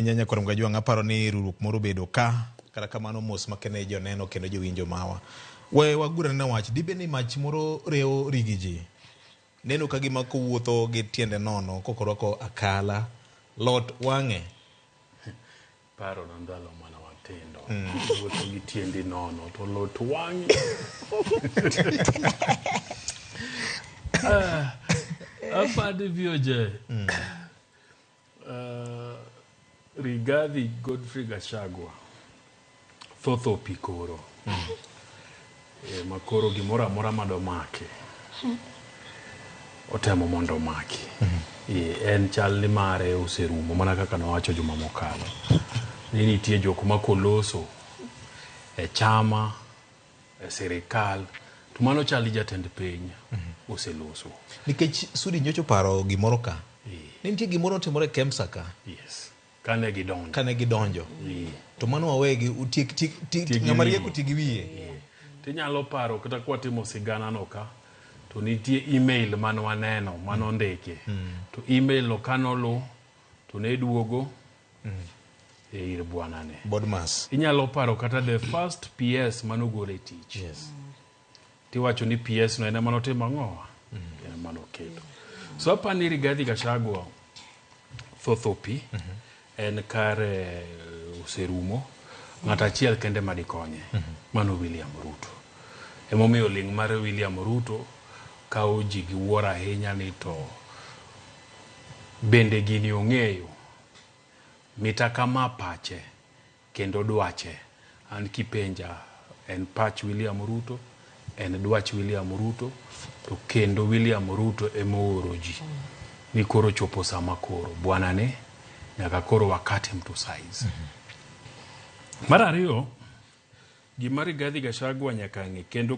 Nyakwar Mgajwang' aparo ni riwruok moro obedo ka kata kamano mos makende joneno kendo jowinjo mawa. We wagur anena wach dibed ni mach moro rewo rigi ji. Neno ka gima kowuotho gi tiende nono kok orwako akala lot wang'e. Paro na ndalo mana watindo. Wuotho gi tiendi nono to lot wang'i. Ah, apani VOJ. Rigathi Godfrey Gachagua thoth opi koro. E, ma koro gimoro amora madomake otemo mondo omaki. E, en chal ni mare oserumo mana kaka nowacho juma mokalo ni nitie jok ma koloso e chama e sirikal to mano chal ni jatend piny oseloso. Nikech Sudi nyocha oparo gimoro ka. Ne nitie gimoro otimore e Kemsa ka. Yes. Kane gidonjo. Kane gidonjo. To mano wawegi utiek tiek Ti gi ng'ama wiye. riek oti gi wiye. Tinyalo paro kata kwatimo sigana no ka to nitie email mane waneno mane ondiki. To email no kanolu to ne duogo e ir bwana ni. Bodmas. Inyalo paro kata the first PS manogol e tich. Yes. Tiwacho ni PS no en ema notimo ang'o? En ema noketo. So apani Rigathi Gachagua thoth opi en kare oserumo. Ng'at achiel kende madikonye mano William Ruto. Emomiyo ling' mar William Ruto kawo ji gi wuoro ahinya ni to bende gini ong'eyo mita kama pache kendo dwache. An kipenja en pach William Ruto, en dwach William Ruto, to kendo William Ruto ema ooro ji ni koro chopo sama koro bwana ni nyaka koro wa cut him to size. Mar ariyo, gima Rigathi Gachagua nyaka ng'e kendo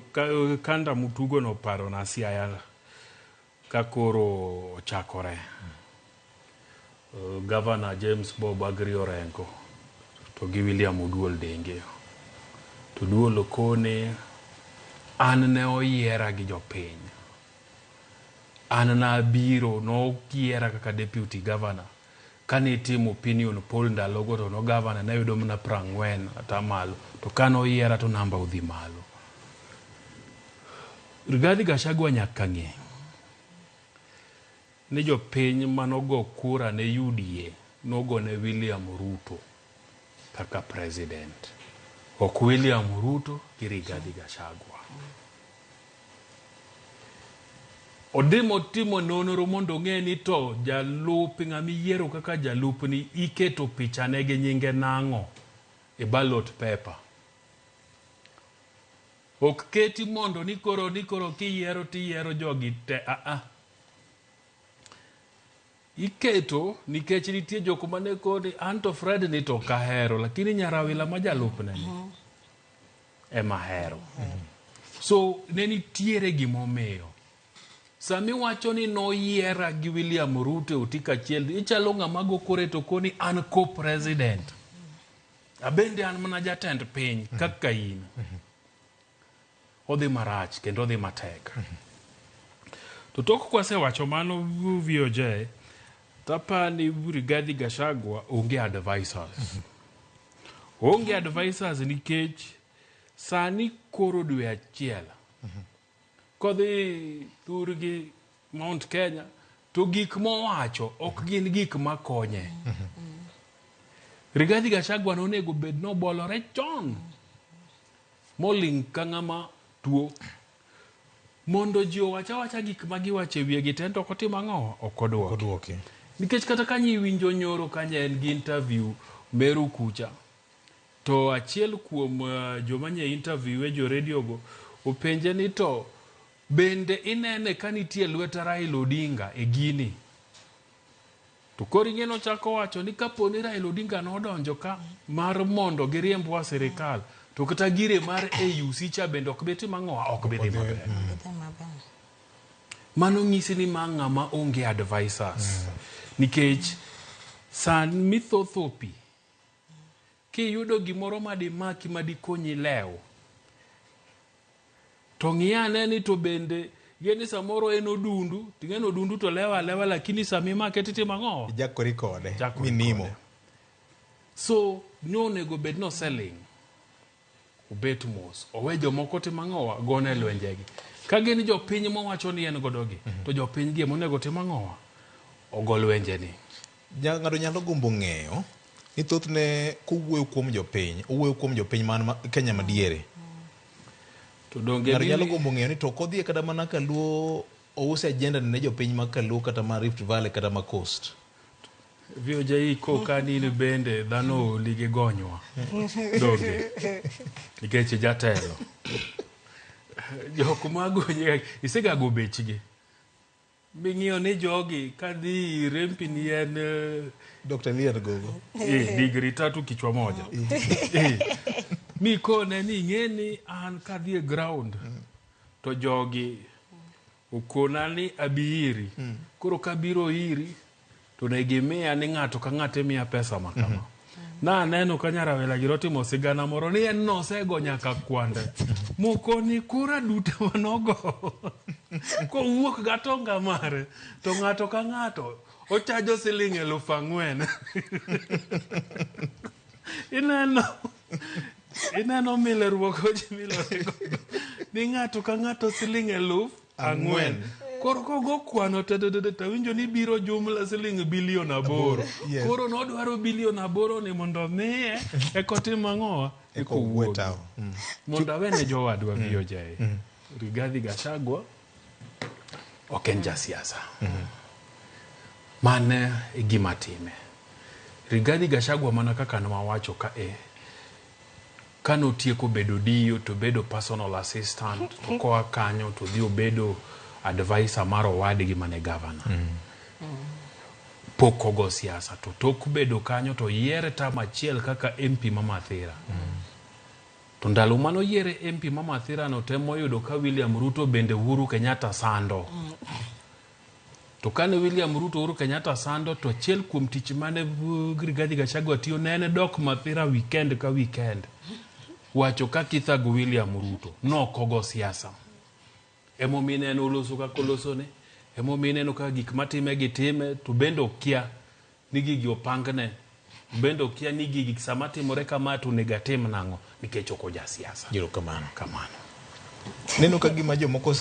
kanda mutugo no paro na Siaya ka koro ochakore. Governor James Bob Agri Orengo to gi William Oduol Denge. To Oduol kone an ne oyiera gi jopiny. An nabiro noyiera kaka deputy governor. Kane itimo opinion poll ndalogo to no governor ne yudo mana 40 atamalo. To kane oyiera to namba odhi malo. Rigathi Gachagua nyaka ng'e ni jopiny manogo kura ne UDA nogone William Ruto kaka president. Ok William Ruto gi Rigathi Gachagua. Odhi motimo nonro mondo ong'e ni to jalup ng'ama iyiero kaka jalupni iketo pichane gi nyinge nang'o e ballot paper. Ok keti mondo ni koro ni koro kiyiero tiyiero jogi te a a. Iketo nikech nitie jok mane koni anto Fred ni to ok ahero lakini nyarawila ma jalupne ni ema ahero. So ne nitiere gimomiyo. Sami wacho ni noyiera gi William Ruto e otiko achiel, ichalo ng'ama go kore to koni an co-president. Abende an mana jatend piny kaka in. Odhi marach kendo odhi matek. To tok kwasewacho mano VOJ, tapani Rigathi Gachagua onge advisors. Onge advisors nikech sani koro dwe achiel kodhi thurgi Mount Kenya to gik mowacho ok gin gik makonye. Rigathi Gachagua nonego bed nobolore chon moling' ka ng'ama tuo mondo ji owach awacha gik ma giwacho e wiye gi te to ok otim ang'o ok odwoki. Odwoki. Nikech kata ka iwinjo nyoro kanye en gi interview Meru kucha to achiel kuom joma nye interview e jo radio go openje ni to bende inene ka nitie lwet Raila Odinga e gini. To koro ing'e nochako wacho ni kapo ni Raila Odinga nodonjo ka mar mondo giriembwa sirikal to kata gire mar AUC cha bende ok bi timo ang'o ok bi dhi maber. Gidhi maber. Mano nyisi ni ma ng'ama onge advisors. Nikech sani thotho pi kiyudo gimoro madimaki madikonyi lew to ng'i ane ni to bende ing'e ni samoro en odundu ting'e ni odundu to lewo alewa lakini sama imake titimo ang'o? Ijakori kode. Ijakori Minimo. kode. So nonego bed noseling', obet mos, owe jomoko tim ang'owa, gone lwenjegi. Ka gin jopiny mowacho ni en godogi, to jopiny gi ema onego tim ang'owa, ogo lwenjeni. Ng'ato nyalo gombo ng'eyo ni thothne kowuoyo kuom jopiny, owuoyo kuom jopiny man Kenya madiere. To donge Ng'ato nyalo gombo ng'eyo ni to kodhi kata mana Kaluo ouse agenda ne jopiny ma Kaluo kata ma Rift Valley kata ma Coast. VOJ koka ni in bende dhano ooli gi gonywa. Donge? Nikech jatelo. Jok magonyi isegago bechgi. Ming'iyo ni jogi kadhi rempi ni en Dr. Elian Gogo. Digri tatu kichwa moja. Mikone ni ing'e ni an kadhi e ground to jogi okona ni abi iri. Koro kabiro iri to ne gimiya ni ng'ato ka ng'ato imiya pesa ma kama. Na aneno ka nyarawela giro timo sigana moro ni en nosego nyaka kwande. Moko ni kura duto manogo kowuok gatonga mare to ng'ato ka ng'ato ochajo siling 4,000. Ineno mileruok milore godo ni ng'ato ka ng'ato siling 4,000. Koro kogo kwano te tawinjo ni biro jumla siling bilion 8. Yes. Koro nodwaro bilion 8 ni mondo miye eko tim ang'owa Eko owuo tao. Mondo awene jowadwa VOJ. Rigathi Gachagua ok en jasiasa. Mane e gima time. Rigathi Gachagua mana kaka nwawacho ka kanotieko bedo DO to bedo personal assistant, to koa kanyo to dhi obedo advisor mar owadgi mane governor. Pok ogo siasa to tok bedo kanyo to yiere term achiel kaka MP ma Mathira. To ndalo manoyiere MP ma Mathira no temo yudo ka William Ruto bende Uhuru Kenyatta sando. To kane William Ruto Uhuru Kenyatta sando to achiel kuom tich mane Rigathi Gachagua tiyo ne en dok Mathira weekend ka weekend. Wacho kaka ithago William Ruto nokogo siasa. Emomiyo ineno oloso kaka olosone, emomiyo ineno kaka gik matime gitime to bende okia ni gigi opangne. Bende okia ni gigi sama timore kama to onego atim nang'o nikech ok oja siasa. Erokamano. Kamano. Neno ka gima jomoko